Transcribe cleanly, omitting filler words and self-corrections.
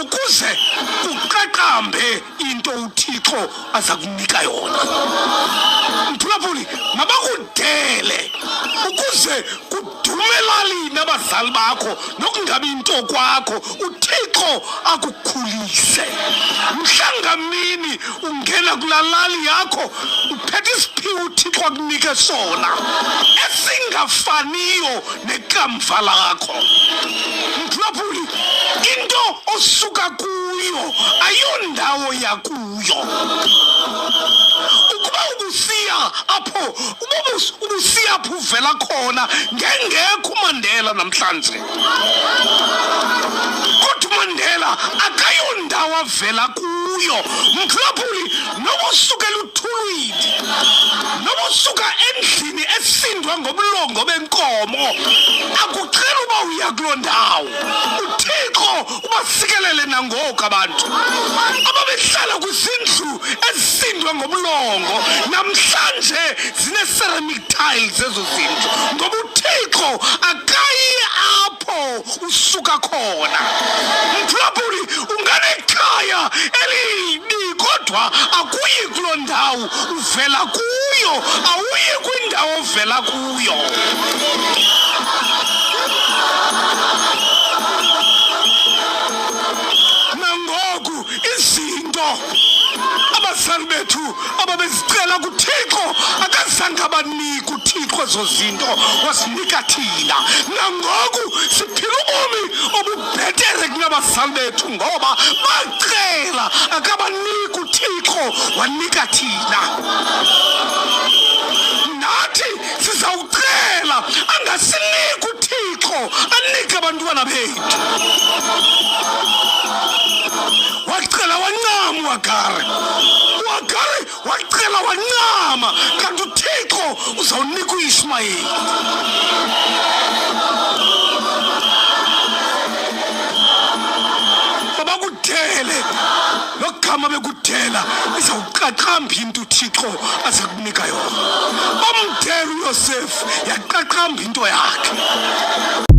Ukuze kuqaqambe into uThixo aza kunika yona. Mphulaphuli, mabakudele ukuze kudumelalini abazali bakho nokungabi into kwakho uThixo akukhulise. Mhlangamini ungena kulaa lali yakho uphethe isiphiwo uThixo akunike sona esingafaniyo nekamva lakho. Mphulaphuli, into osuka kuyo ayondawo yakuyo. Ukuba ubusiya apho ubusiya apho uvela khona ngengekho uMandela namhlanje. Kodwa uMandela akayondawo avela kuyo. Mphulaphuli, noba usuka eluthulwini, noba usuka endlini esindwa ngobulongo benkomo, akuxela uba uya kuloo ndawo. UThixo ubasikelele nangoku abantu ababehlala kwizindlu ezisindwa ngobulongo namhlanje zine-ceramic tiles ezo zindlu, ngoba uThixo akayi apho usuka khona. Mphulaphuli, unganekhaya elibi kodwa akuyi kuloo ndawo uvela kuyo, awuyi kwindawo ovela kuyo. Nangoku izinto abazali bethu ababezicela kuThixo akazange abanike uThixo ezo zinto, wazinika thina. Nangoku siphila ubomi obubhetere kunabazali bethu ngoba bacela akabanika uThixo, wanika thina. Nathi sizawucela angasiniki uThixo, anike abantwana bethu. Wacela wancama uHagari, uHagari wacela wancama, kanti uThixo uzawunika uIshmayeli. Babakudele logama bekudela, izawuqaqamba into uThixo aza kunika yona. Bamdela uYosefu, yaqaqamba into yakhe.